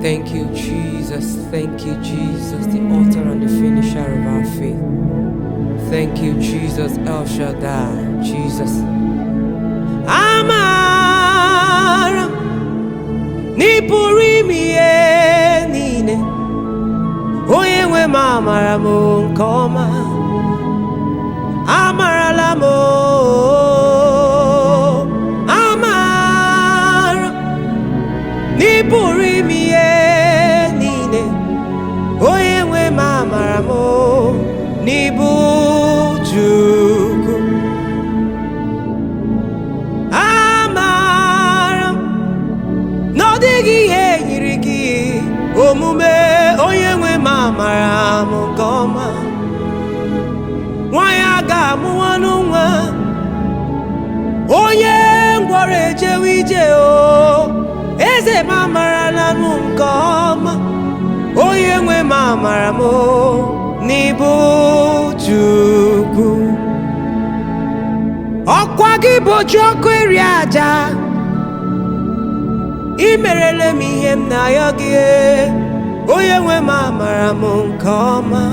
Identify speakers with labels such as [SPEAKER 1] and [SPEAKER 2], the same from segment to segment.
[SPEAKER 1] Thank you, Jesus. Thank you, Jesus, the author and the finisher of our faith. Thank you, Jesus, El Shaddai, Jesus. Amara m na ị pụrụ ime ihe niile. Onye nwe m, amara m nke ọma. Amarala m oo. Amara na ị pụrụ ime ihe niile. Onye nwe m, amara m oo, n'ịbụ Chukwu. Amara m na ọ dịghị ihe yiri gị omume. Onye nwe m, amara m nke ọma. Nwanyị a ga-amụwanụ nwa, onye ngwọrọ ejewe ije o. Eze m, amarala m nke ọma. Onye nwe m, amara m n'ịbụ Chukwu. Ọkwa gị bụ ji ọkụ eri aja. Ị merele m ihe m na-ayọ gị. Onye nwe m, amara m nke ọma.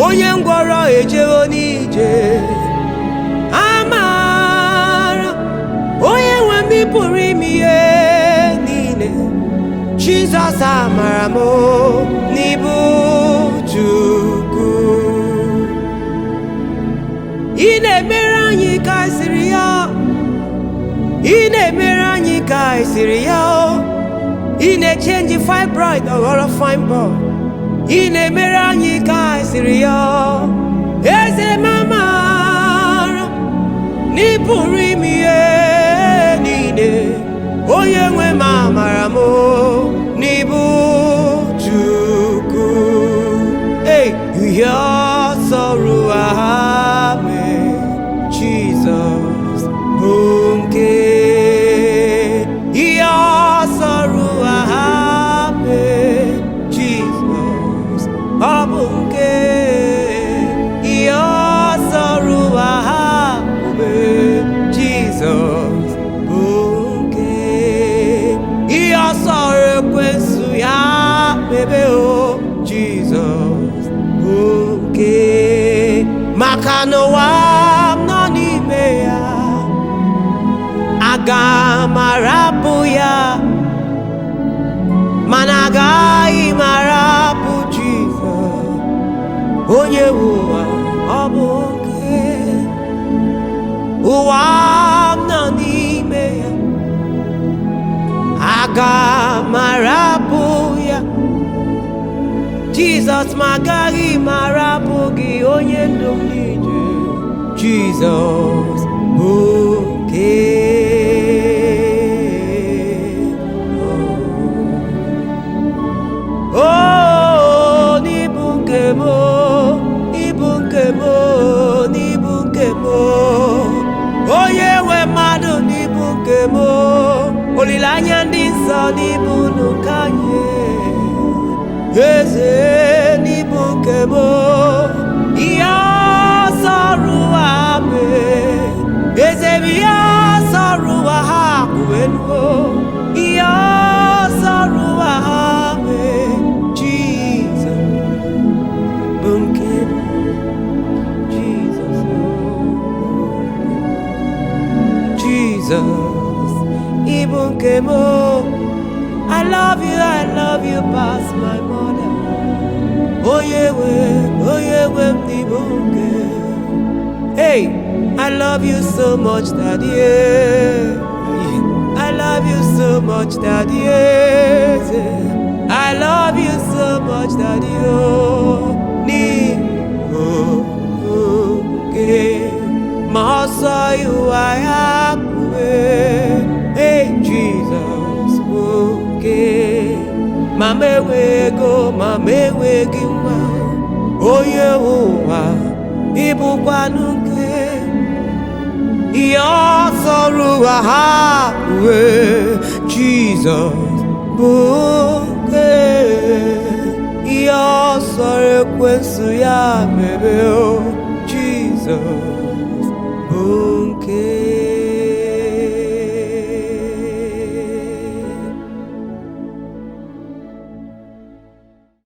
[SPEAKER 1] Onye ngwọrọ ejewo n'ije. Amara onye nwe m, ị pụrụ ime ihe niile. Jizọs, amara m n'ịbụ Chukwu. Ị na-emere anyị ka anyị siri ya. Ị na-emere anyị ka anyị siri ya. Ị na-echange fibroid, ọghọrọ fine boy. Ị na-emere anyị ka anyị siri ya. Eze m, amara na ị pụrụ ime ihe niile. Onye nwe m, amara m n'ịbụ Chukwu. Hey, ihe ọsọrụ ha mee, Jizọs bụ nke. Ihe ọsọrụ ha mee, Jizọs, ọ bụ nke. Ihe ọsọrụ ha mee, Jizọs bụ nke. Ihe ọsọrọ ekwensu ya mebe o, Jizọs bụ nke. Maka n'ụwa m nọ n'ime ya, aga m arapụ ya, mana agaghị m arapụ Jizọs. Onye nwe ụwa, ọ bụ nke. Ụwa m nọ n'ime ya, aga m arapụ ya, Jizọs, ma agaghị m arapụ gị, onye ndụ m n'ije. Jizọs bụ nke. Oh, n'ịbụ nke m, ịbụ nke m, n'ịbụ nke m. Onye nwe mmadụ, n'ịbụ nke m. Olileanya ndị nsọ, n'ịbụ unu ka anyị. Eze, n'ịbụ nke m. Ihe ọsọ rụwa mee, eze bụ ihe ọsọ rụwa ha kwuenuo. Ihe ọsọ rụwa ha mee, Jizọs bụ nke m. Jizọs, Jizọs, ịbụ nke m. I love you, I love you past my mother. Onye nwe, onye nwe m, n'ịbụ nke. Hey, I love you so much, Daddy. I love you so much, Daddy. I love you so much, Daddy. Oh, n'ịbụ nke. Ma ọsọ ịwa ya kwue. Hey, Jesus, nke. Ma m enwe ego, ma m enweghị nwa. Onye ụwa, ịbụkwanụ nke. Ihe ọsọ rụwa ha wee, Jizọs bụ nke. Ihe ọsọ ekwensu ya mere o, Jizọs bụ